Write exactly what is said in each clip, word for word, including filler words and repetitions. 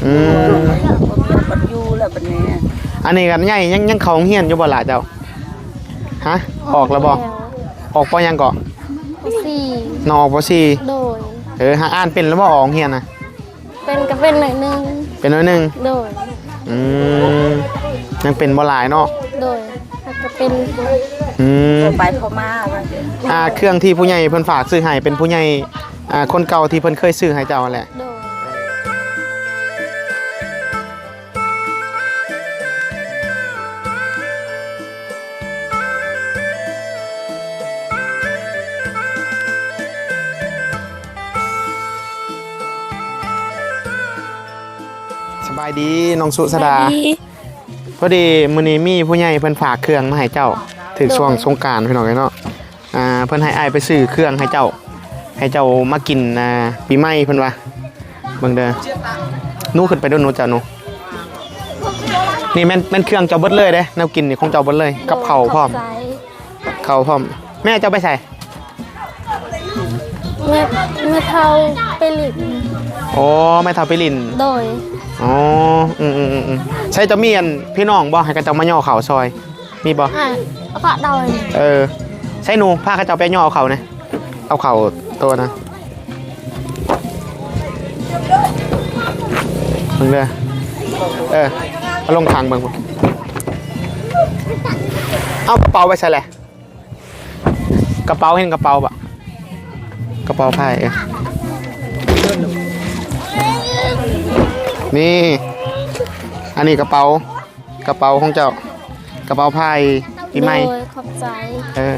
อืม บ่มีบัดอยู่แล้วบัดนี้ อันนี้กันใหญ่ยังยังเข้าโรงเรียนอยู่บ่ล่ะเจ้า ฮะ ออกแล้วบ่ ออกป.หยังเกาะ ป.สี่ น้องออก ป.สี่ โดย เออ หาอ่านเป็นแล้วบ่ ออกโรงเรียนนะ เป็นก็เป็นหน่อยหนึ่ง เป็นหน่อยหนึ่ง โดย อืม ยังเป็นบ่หลายเนาะ โดย แล้วก็เป็น อืม ไปพม่าว่า อ่า เครื่องที่ผู้ใหญ่เพิ่นฝากซื้อให้เป็นผู้ใหญ่ อ่า คนเก่าที่เพิ่นเคยซื้อให้เจ้าแหละ โดย สบายดีน้องสุสดา สบายดี พอดีมื้อนี้มีผู้ใหญ่เพิ่นฝากเครื่องมาให้เจ้า ถือช่วง โดย สงกรานต์พี่น้องเอ้ยเนาะ อ่า เพิ่นให้อ้ายไปซื้อเครื่องให้เจ้า ให้เจ้ามากิน อ่า ปีใหม่เพิ่นว่า เบิ่งเด้อ หนูขึ้นไปดูหนูเจ้าหนู นี่แม่น แม่นเครื่องเจ้าเบิดเลยเด้ แนวกินนี่ของเจ้าเบิดเลย กับข้าวพร้อม ขอบใจ ข้าวพร้อม แม่เจ้าไปใส่ แม่ แม่เฒ่าไปหลิน อ๋อ แม่เฒ่าไปหลิน โดย อ๋อ อืมๆๆๆ ใส่เจ้ามีอันพี่น้องบ่ ให้เขาเจ้ามาย่อข้าวซอย มีบ่ อ่ะ เอาข้าวดอย เออ ใส่หนู พาเขาเจ้าไปย่อเอาข้าวนะ เอาข้าวตัวนะ เบิ่งเด้อ เออ เอาลงถังเบิ่ง เอากระเป๋าไปใส่แหละ กระเป๋า เห็นกระเป๋าปะ กระเป๋าผ้า เออ นี่ อันนี้กระเป๋า กระเป๋าของเจ้า กระเป๋าผ้าปีใหม่ โดย ขอบใจ เออ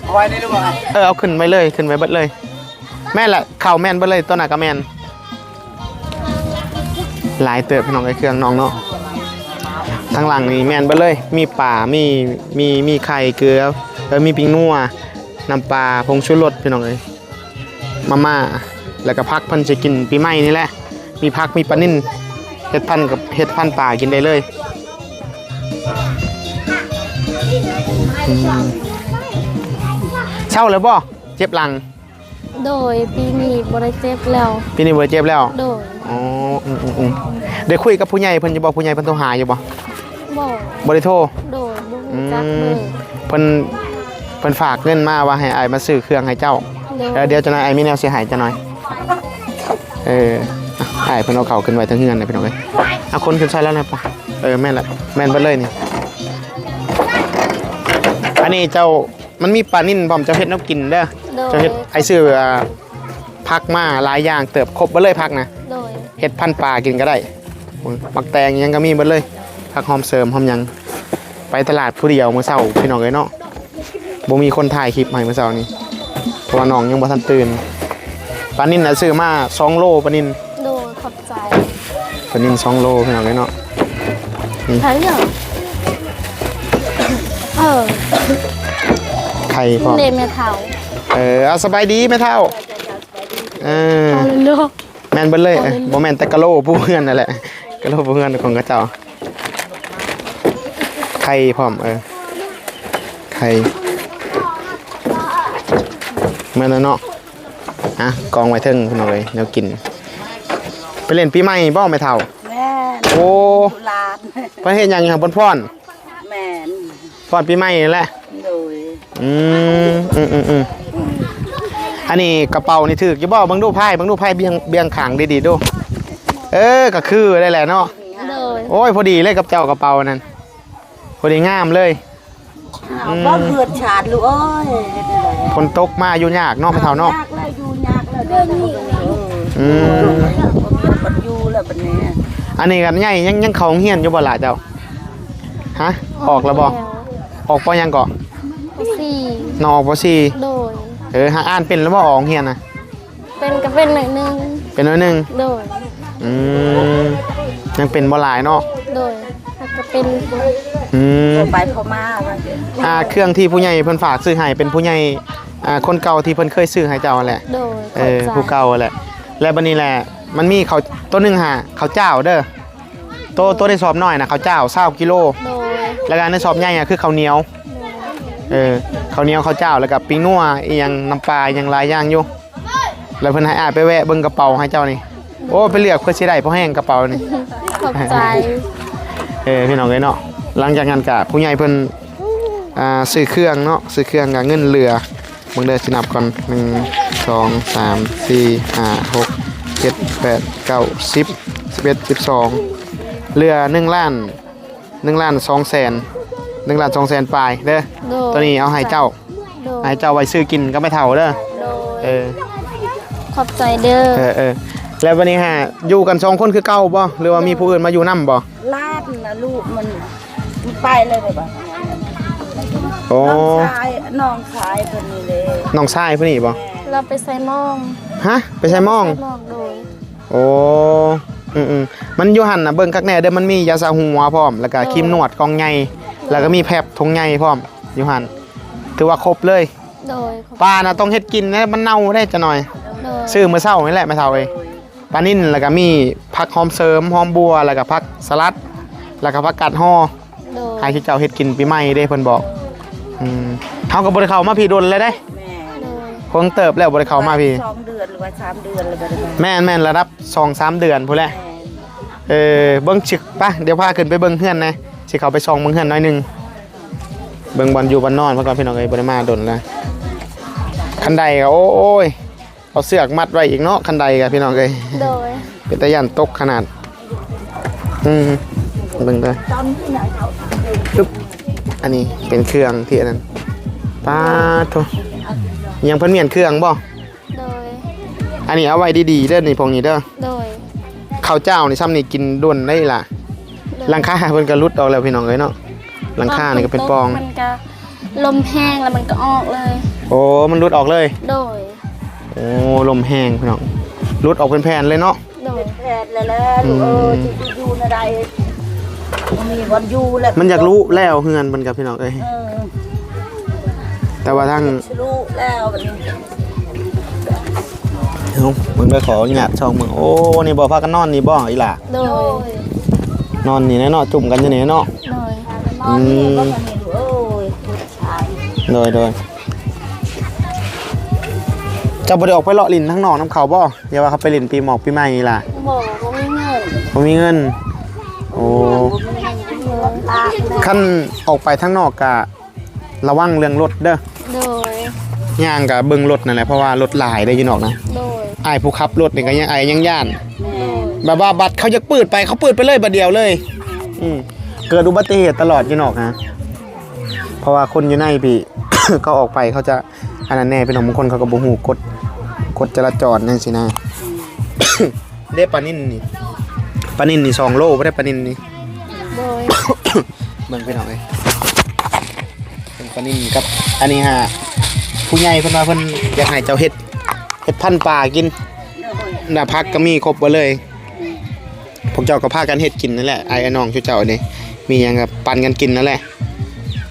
เอาไว้นี่หรือเปล่า เออ เอาขึ้นไว้เลย ขึ้นไว้เบิดเลย แม่นละ ข้าวแม่นเบิดเลย ตัวหน้าก็แม่น หลายเติบพี่น้องเอ้ย เครื่องน้องเนาะ ทางหลังนี่แม่นเบิดเลย มีปลา มี มี มีไข่ เกลือ เออ มีปิ้งนัว น้ำปลา ผงชูรสพี่น้องเอ้ย มาม่า แล้วก็ผักเพิ่นสิกินปีใหม่นี่แหละ มีผัก มีปลานิล เฮ็ดพันกับ เฮ็ดพันปลากินได้เลย อืม เซาแล้วบ่ เจ็บหลัง โดย ปีนี้บ่ได้เจ็บแล้ว ปีนี้บ่ได้เจ็บแล้ว โดย อ๋อ อืมๆๆ ได้คุยกับผู้ใหญ่เพิ่นอยู่บ่ ผู้ใหญ่เพิ่นโทรหาอยู่บ่ บ่ บ่ได้โทร โดย บ่รู้จักเบอร์ อืม เพิ่น เพิ่นฝากเงินมาว่าให้อ้ายมาซื้อเครื่องให้เจ้า โดย แล้วเดี๋ยวจักหน่อยอ้ายมีแนวสิให้จักหน่อย เออ อ้ายเพิ่นเอาเข้าขึ้นไว้เทิงเฮือนนะพี่น้องเอ้ย เอาคนขึ้นใส่แล้วนะปะ เออ แม่นละ แม่นเบิดเลยนี่ อันนี้เจ้า มันมีปลานิลพร้อม เจ้าเฮ็ดแนวกินเด้อ โดย เจ้าเฮ็ด อ้ายซื้อ อ่า ผักมาหลายอย่างเติบ ครบเบิดเลยผักนะ โดย เฮ็ดพันปลากินก็ได้ หมักแตงหยังก็มีเบิดเลย ผักหอมเสริมหอมหยัง ไปตลาดผู้เดียวมื้อเช้าพี่น้องเอ้ยเนาะ บ่มีคนถ่ายคลิปให้มื้อเช้านี้ เพราะว่าน้องยังบ่ทันตื่น ปลานิลน่ะซื้อมาสองโล ปลานิล โดย ขอบใจ ปลานิลสองโลพี่น้องเอ้ยเนาะ นี่ ใช่เหรอ เออ ไข่พร้อม เดแม่เฒ่า เออ เอา สบายดีแม่เฒ่า เออ เอาเลยเนาะ แม่นเบิดเลย เอาเลย เอ้ย บ่แม่นแต่กะโหลผู้เฮือนนั่นแหละ กะโหลผู้เฮือนของเขาเจ้า ไข่พร้อม เออ ไข่ แม่นแล้วเนาะ อ่ะ กองไว้เทิงพี่น้องเอ้ย แนวกิน ไปเล่นปีใหม่บ่แม่เฒ่า แม่น โอ้ หลาน เพิ่นเฮ็ดหยังอยู่หั่น เพิ่นฟ้อน แม่น ฟ้อนปีใหม่นี่แหละ โดย อืม อืมอืมอืม อันนี้กระเป๋านี่ถืกอยู่บ่ เบิ่งดูไพ่ เบิ่งดูไพ่ เบี่ยง เบี่ยงข้างดีๆดู เออ ก็คือได้แหละเนาะ โดย โอ้ย พอดีเลยกับเจ้ากระเป๋านั่น พอดีงามเลย อ้าว อืม บ่เหือดฉาดลูกเอ้ย ฝนตกมาอยู่ยากเนาะแม่เฒ่าเนาะ ยากแล้ว อยู่ยากแล้ว เดี๋ยวนี้ อืม บ่มีบัดอยู่แล้วบัดนี้ อันนี้กันใหญ่ยัง ยังเข้าโรงเรียนอยู่บ่ล่ะเจ้า ฮะ ออกแล้วบ่ ออกแล้ว ออก ป.หยังเกาะ ป.สี่ น้องออก ป.สี่ โดย เออ หาอ่านเป็นแล้วบ่ ออกโรงเรียนนะ เป็นก็เป็นหน่อยหนึ่ง เป็นหน่อยหนึ่ง โดย อืม ยังเป็นบ่หลายเนาะ โดย แล้วก็เป็น อืม ไปพม่าว่า อ่า เครื่องที่ผู้ใหญ่เพิ่นฝากซื้อให้เป็นผู้ใหญ่ อ่า คนเก่าที่เพิ่นเคยซื้อให้เจ้าแหละ โดย เออ ขอบใจ ผู้เก่าแหละ และบัดนี้แหละ มันมีข้าว ตัวหนึ่งหาข้าวเจ้าเด้อ ตัว ตัวในสอบน้อยนะข้าวเจ้าซาวกิโล โดย แล้วก็ในสอบใหญ่อะคือข้าวเหนียว เออ ข้าวเหนียวข้าวเจ้า แล้วก็ปิ้งนัว อีหยัง น้ำปลา อีหยังหลายอย่างอยู่ แล้วเพิ่นให้อ้ายไปแวะเบิ่งกระเป๋าให้เจ้านี่ โอ้ ไปเลือกเพื่อสิได้พอแฮงกระเป๋านี่ ขอบใจ เออ พี่น้องเอ้ยเนาะ หลังจากนั้นก็ผู้ใหญ่เพิ่น อ่า ซื้อเครื่องเนาะ ซื้อเครื่องก็เงินเหลือ เบิ่งเด้อ สินับก่อน หนึ่ง สอง สาม สี่ ห้า หก เจ็ด แปด เก้า สิบ สิบเอ็ด สิบสอง เหลือ หนึ่งล้าน หนึ่งล้านสองแสน หนึ่งล้านสองแสนปลายเด้อ โดย ตัวนี้เอาให้เจ้า โดย ให้เจ้าไว้ซื้อกินกับแม่เฒ่าเด้อ โดย เออ ขอบใจเด้อ เออ เออ แล้วบัดนี้ฮะ อยู่กันสองคนคือเก่าบ่ หรือว่ามีผู้อื่นมาอยู่นำบ่ หลานนะ ลูกมัน มันไปเลยบ่ โอ้ น้องชาย น้องชายเพิ่นนี่เลย น้องชายเพิ่นนี่บ่ เราไปไซมอง ฮะ ไปไซมอง ไซมอง โดย โอ้ อืมๆ มันอยู่หั่นน่ะ เบิ่งคักแน่เด้อ มันมียาสระหัวพร้อม แล้วก็ เออ ครีมนวดกล่องใหญ่ แล้วก็มีแฟบถุงใหญ่พร้อม อยู่หั่น ถือว่าครบเลย โดย ปลาน่ะต้องเฮ็ดกินนะ มันเน่าได้จักหน่อย โดย ซื้อมื้อเช้านี่แหละแม่เฒ่าเอ้ย ปลานิล แล้วก็มีผักหอมเสริม หอมบัว แล้วก็ผักสลัด แล้วก็ผักกาดฮอ โดย ให้เจ้าเฮ็ดกินปีใหม่เด้ เพิ่นบอก อืม เฮาก็บ่ได้เข้ามาพี้ดนแล้วเด้ แม่น โดย เพิ่งเติบแล้วบ่ได้เข้ามาพี้ สองเดือนหรือว่าสามเดือนแล้วบ่ได้มา แม่นๆ ระดับสองสามเดือนพู้นแหละ แม่น เออ เบิ่งสิ ไป เดี๋ยวพาขึ้นไปเบิ่งเฮือนแหน่ สิเข้าไปส่องเบิ่งเฮือนหน่อยหนึ่ง เบิ่งบ่อนอยู่บ่อนนอนเพิ่นก่อนพี่น้องเอ้ย บ่ได้มาดนแล้ว คันไดก็ โอ้ย เอาเสือกมัดไว้อีกเนาะ คันไดก็พี่น้องเอ้ย โดย เป็นตาย่านตกขนาด อืม เบิ่งเด้อ ปึ๊บ อันนี้เป็นเครื่องที่อันนั้น ป๊าดโธ่ ยังเพิ่นเมียนเครื่องบ่ โดย อันนี้เอาไว้ดีๆ เด้อนี่ พวกนี้เด้อ โดย ข้าวเจ้านี่ซ้ำนี่กินดนได้ล่ะ โดย หลังคาเพิ่นก็หลุดออกแล้วพี่น้องเอ้ยเนาะ หลังคานี่ก็เป็นปล่อง มันก็ลมแฮงแล้วมันก็ออกเลย โอ้ มันหลุดออกเลย โดย โอ้ ลมแฮงพี่น้อง หลุดออกเป็นแผ่นเลยเนาะ โดย แผ่นแล้วแหละ อืม ลูกเอ้ย สิอยู่ในใด บ่มีบ่อนอยู่แล้ว มันอยากรู้แล้วเฮือนมันกับพี่น้องเอ้ย เออ แต่ว่าทาง สิรู้แล้วบัดนี้ เอ้า มึงไปขออนุญาตช่องมึง โอ้ นี่บ่ พากันนอนนี่บ่ อีหล่า โดย นอนนี่แหละเนาะ จุ่มกันอยู่นี่เนาะ โดย อืม นอนนี่บ่ บัดนี้ลูกเอ้ย โดย โดย เจ้าบ่ได้ออกไปเลาะหลิ้นทางนอกนำเขาบ่ อย่าว่าเขาไปหลิ้นปีหมอกปีใหม่นี่ล่ะ บ่ บ่มีเงิน บ่มีเงิน โอ้ บ่มีเงิน คันออกไปทางนอกกะ ระวังเรื่องรถเด้อ โดย ย่างกะเบิ่งรถนั่นแหละ เพราะว่ารถหลายเด้ออยู่นอกนะ โดย อ้ายผู้ขับรถนี่ก็ยังอายยังย่าน แม่น แบบว่าบัดเขาอยากปืดไป เขาปืดไปเลยบัดเดียวเลย อืม เกิดอุบัติเหตุตลอดอยู่นอกนะ เพราะว่าคนอยู่ในพี่ เขาออกไปเขาจะอันนั้นแน่ พี่น้อง บางคนเขาก็บ่ฮู้กฎ กฎจราจรจั่งซี้นะ เด้ปลานิลนี่ ปลานิลนี่สองโลบ่ได้ปลานิลนี่ โดย เบิ่งพี่น้องเอ้ย เป็นปลานิลกับอันนี้ฮะ ผู้ใหญ่เพิ่นว่าเพิ่นอยากให้เจ้าเฮ็ด เฮ็ดพันธุ์ปลากิน น่ะผักก็มีครบเบิดเลย พวกเจ้าก็พากันเฮ็ดกินนั่นแหละ อ้ายน้องเจ้านี่ มีหยังก็ปันกันกินนั่นแหละ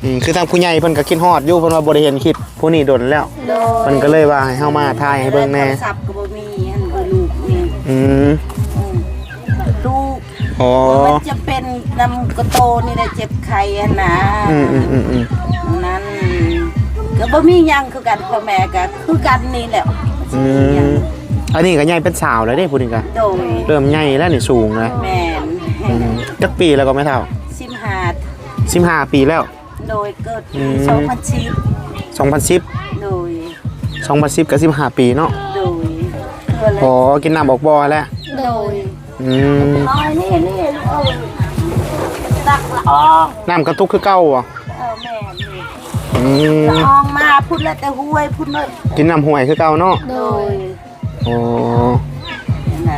อืม คือทางผู้ใหญ่เพิ่นก็คิดฮอดอยู่ เพิ่นว่าบ่ได้เห็นคลิปผู้นี้ดนแล้ว โดย เพิ่นก็เลยว่าให้เฮามาถ่ายให้เบิ่งแหน่ โทรศัพท์ก็บ่มี อันเบอร์ลูกนี่ อืม อืม ลูก อ๋อ มันจะเป็นนำกระโตนี่แหละ เจ็บไข้หั่นนะ อืม อืม อืม อืม นั่น ก็บ่มีหยังคือกัน พ่อแม่ก็คือกันนี่แหละ อืม อันนี้ก็ใหญ่เป็นสาวแล้วเด้ ผู้นี้ก็ โดย เริ่มใหญ่แล้วนี่ สูงแล้ว แม่น อืม จักปีแล้วก็แม่เฒ่า สิบห้า สิบห้าปีแล้ว โดย เกิดปี อืม สองพันสิบ สองพันสิบ โดย สองพันสิบ ก็สิบห้าปีเนาะ โดย อ๋อ กินน้ำออกบ่อแล้ว โดย อืม น้อยนี่ นี่ เออ ตักละออง น้ำกระตุกคือเก่าบ่ เออ แม่น อืม ละอองมาพุ้นแล้ว แต่ห้วยพุ้นเลย กินน้ำห้วยคือเก่าเนาะ โดย โอ้ ไหน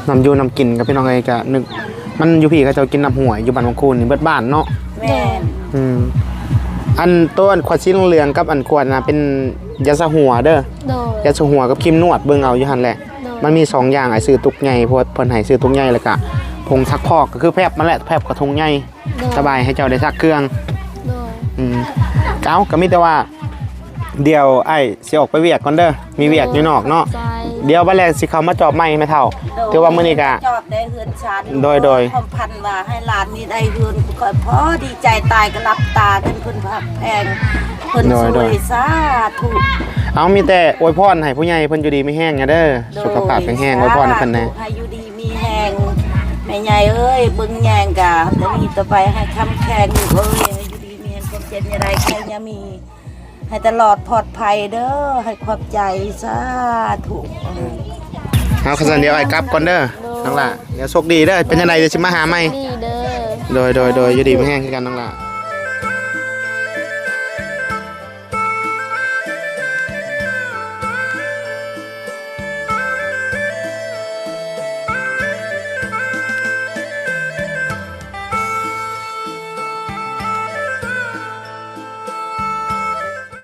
น้ำอยู่น้ำกินกับพี่น้องเอ้ย ก็นึก มันอยู่พี้เขาเจ้ากินน้ำห้วย อยู่บ้านวังคูนนี่เบิดบ้านเนาะ แม่น อืม อันต้นขวดสีเหลืองกับอันขวดน่ะเป็นยาสระหัวเด้อ โดย ยาสระหัวกับครีมนวด เบิ่งเอาอยู่หั่นแหละ โดย มันมีสองอย่าง อ้ายซื้อตุกใหญ่ เพราะเพิ่นให้ซื้อตุกใหญ่ แล้วก็ผงซักฟอก ก็คือแฟบมันแหละ แฟบกับถุงใหญ่ โดย สบายให้เจ้าได้ซักเครื่อง โดย อืม เอ้า ก็มีแต่ว่า เดี๋ยวอ้ายสิออกไปเวียกก่อนเด้อ มีเวียกอยู่นอกเนาะ ใจ เดี๋ยวบัดแลสิเข้ามาจอบใหม่แม่เฒ่า ถือว่ามื้อนี้ก็ จอบได้เฮือนชาน โดยโดย ความพันว่าให้หลานนี่ได้เฮือนก็พอดีใจตายก็หลับตาขึ้นเพิ่นพักแพงเพิ่น โดย ช่ โด วย ยสาธุ เอามีแต่อวยพรให้ผู้ใหญ่เพิ่นอยู่ดีมีแฮงนะเด้อ โดย สุขภาพแข็งแฮงอวยพรให้เพิ่นแหน่ สาธุให้อยู่ดีมีแฮงแม่ใหญ่เอ้ยเบิ่งแยงกะแต่นี้ต่อไปให้คำแข็งลูกเอ้ยให้อยู่ดีมีแฮงความเจ็บอย่าได้ใครอย่ามี ให้ตลอดปลอดภัยเด้อให้ขอบใจสาธุ เอาคันซั่นเดี๋ยวอ้ายกลับก่อนเด้อน้องหล่า เดี๋ยวโชคดีเด้อ เป็นจังได๋เดี๋ยวสิมาหาใหม่ ดีเด้อ โดยโดยโดยอยู่ดีมีแฮงคือกันน้องหล่า